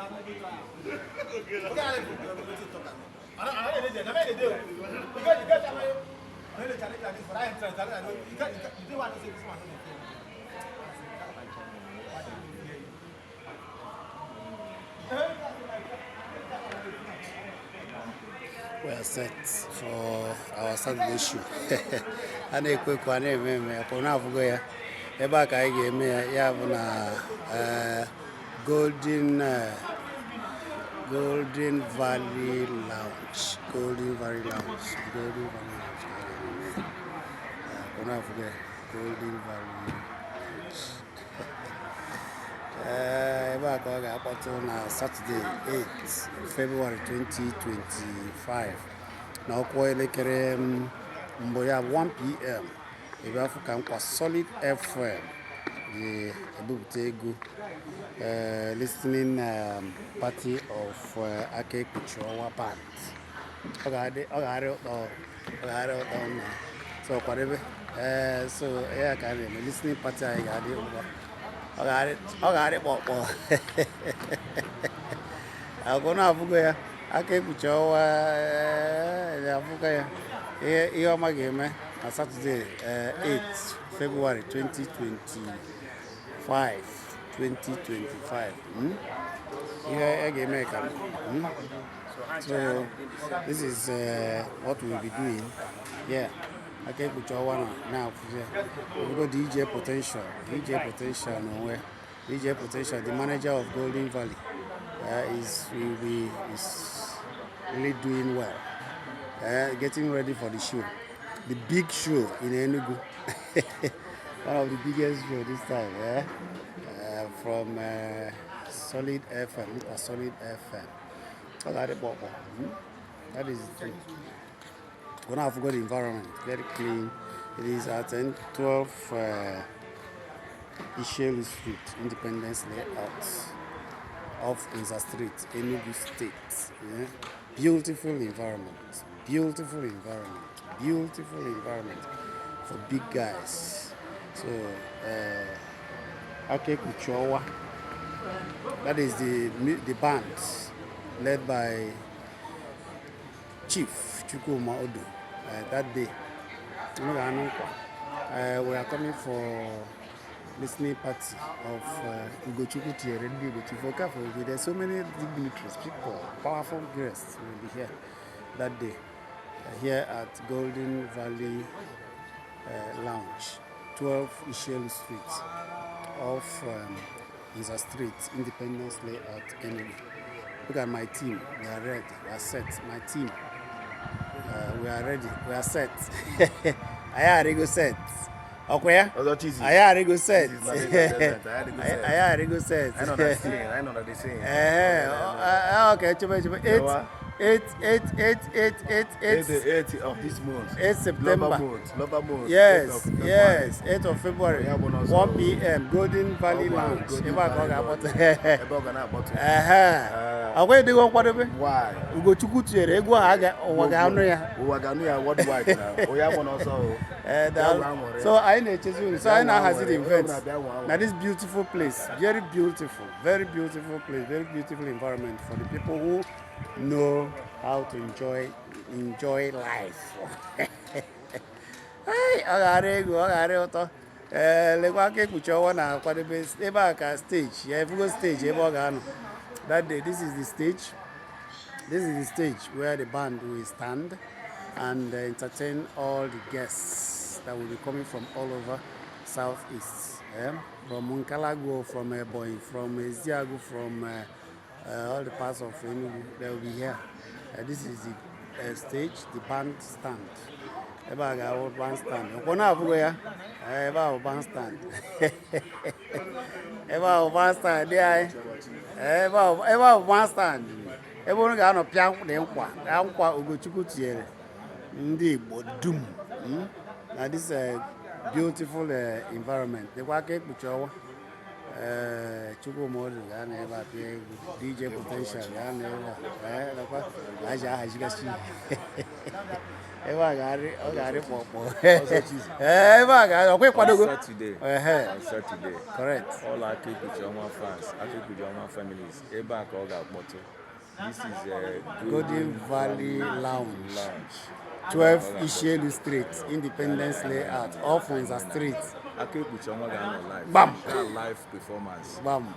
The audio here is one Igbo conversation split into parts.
Okay, I wetin talk am. I no dey there. Na me dey there. You get time wey I no dey challenge like this for that entrance. I no you get the day wey I know say this man no dey fear me. We are set for our Saturday show. A na-ekwe ekwe, a na-eme eme, ọkwa na-afụgo ya. Ebe a ka anyị ga-eme ya, ya bụ na Golden Valley Lounge, Golden Valley Lounge, Golden Valley Lounge ka a ga-eme ya. Ọkwa na-afụgo ya, Golden Valley Lounge. Ee, ebe a ka ọ ga-akpọtụ na Saturday, 8 February 2025, na ọkụ elekere mbụ, ya bụ 1 p.m. Ebe afọ ka nkwa Solid FM ga-ebupụta egwu listening party of Aka Ekpuchi Ọnwa Band. Ọ ga-adị, ọ ga-arị ụtọ, ọ ga-arị ụtọ na so kwadebe. Ee, so ya ka a na-eme listening party anyị ga-adị ụtọ. Ọ ga-arị kpọkpọ agụ na-afụgo ya. Aka Ekpuchi Ọnwa afụgo ya. Ihe ọma ga-eme na Saturday, 8 February 2025, 2025. Ihe a ga-eme ka So this is what we'll be doing here. Aka Ekpuchi Ọnwa na na-afụzi ya. Obodo DJ Potential, DJ Potential n'onwe DJ Potential, the manager of Golden Valley, is will be is really doing well, getting ready for the show, the big show in Enugu, one of the biggest show this time, yeah? From Solid FM, Solid FM. Ọ ga-adị kpọkpọ. That is the truth. When I've got the environment very clean. It is at 12 Ishelu Street, Independence Layout, off Inza Street, Enugu State. Yeah? Beautiful environment, beautiful environment, beautiful environment for big guys. So, Aka Ekpuchi Ọnwa, that is the band led by Chief Chukwuma Odo that day. We are coming for listening party of Ugochukwu Tiere Ndị Ugochukwu Okafor. There's so many dignitaries, people, powerful guests will be here that day, here at Golden Valley Lounge, 12 Ishelu Street, off Inza Street, Independence Layout, Enugu. Look at my team, we are ready, we are set. My team, we are ready, we are set. Anyị arịgo set. Ọkwa ya? Ọzọ Chizzy. Anyị arịgo set. This is not it, anyị Anyị arịgo set. I know that scene. I know that scene. Ee, okay, chebe chebe. 8 Yawa. 8 8 8 8 8 8 8 of this month. 8 September. Lover month. Lover month. Yes, 8 of February. yes, 8 of February, Ya bụ n'ọsọ. 1 p.m., Golden Valley Ọ bụ Lounge. Golden Ebe a ka ọ Valley ga-akpọtụ. Ebe ọ ga na-akpọtụ. Ehe. Ọkwa ịdịgo nkwadobe? Why? Ugochukwu tinyere egwu ahụ ụwa ga-anụ ya. Ụwa ga-anụ ya worldwide na. Onye agbọ n'ọsọ o. Eh, Bịa daalụ. nwa aṅụrị. So anyị na-echezi unu. So anyị na-ahazi the Onye event. ọbụla bịa nwa aṅụrị. Na this beautiful place, very beautiful, very beautiful place, very beautiful environment for the people who know how to enjoy life. Ai, ọ ga-arị egwu, ọ ga-arị ụtọ. Ee, lekwa Aka Ekpuchi Ọnwa na-akwadebe ebe a ka stage ya efugo, stage ebe ọ ga-anọ that day. This is the stage. This is the stage where the band will stand and entertain all the guests that will be coming from all over Southeast. Yeah? From Nkalagu, from Ebonyi, from Ezeagu, from all the parts of Enugu, they will be here. This is the stage, the band stand. Ebe a ga-awụ band stand. Ọkwọ na-abụghị ya? Ebe a bụ band stand. Ebe a bụ band stand dị anyị. Ebe a bụ band stand. Ebe unu ga-anọ pịa dị nkwa, pịa nkwa Ugochukwu tinyere ndị Igbo dum. Na this beautiful environment. Dịkwa Aka Ekpuchi Ọnwa. Ee, Chukwumodu ga-anọ ebe a pịa egwu. DJ Potential ga-anọ ebe a. Ee, nakwa ka a ji ahazigasị ihe. Ebe a ga-arị, ọ ga-arị kpọkpọ. Ee, ebe a ga-arị ọkwa ịkwadogo. Saturday. Ehe. On Saturday. Correct. All Aka Ekpuchi Ọnwa fans, Aka Ekpuchi Ọnwa families, ebe a ka ọ ga-akpọtụ. This is Golden Valley Lounge. Lounge. 12 Ishielu Street, Independence Layout, off Windsor Street. Aka Ekpuchi Ọnwa ga-anọ live. Gbam. Live performance. Gbam.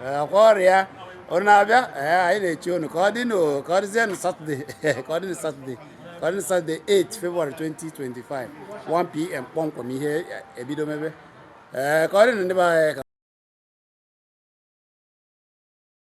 Ee, ọkwa ọrịa unu na-abịa. Ee, anyị na-eche unu ka ọ dị n'o ka ọ dịzie na Saturday, ka ọ dị na Saturday, ka ọ dị na Saturday 8 February 2025, 1 p.m. kpọmkwem, ihe ebido mebe. Ee, ka ọ dị na ndị be anyị ka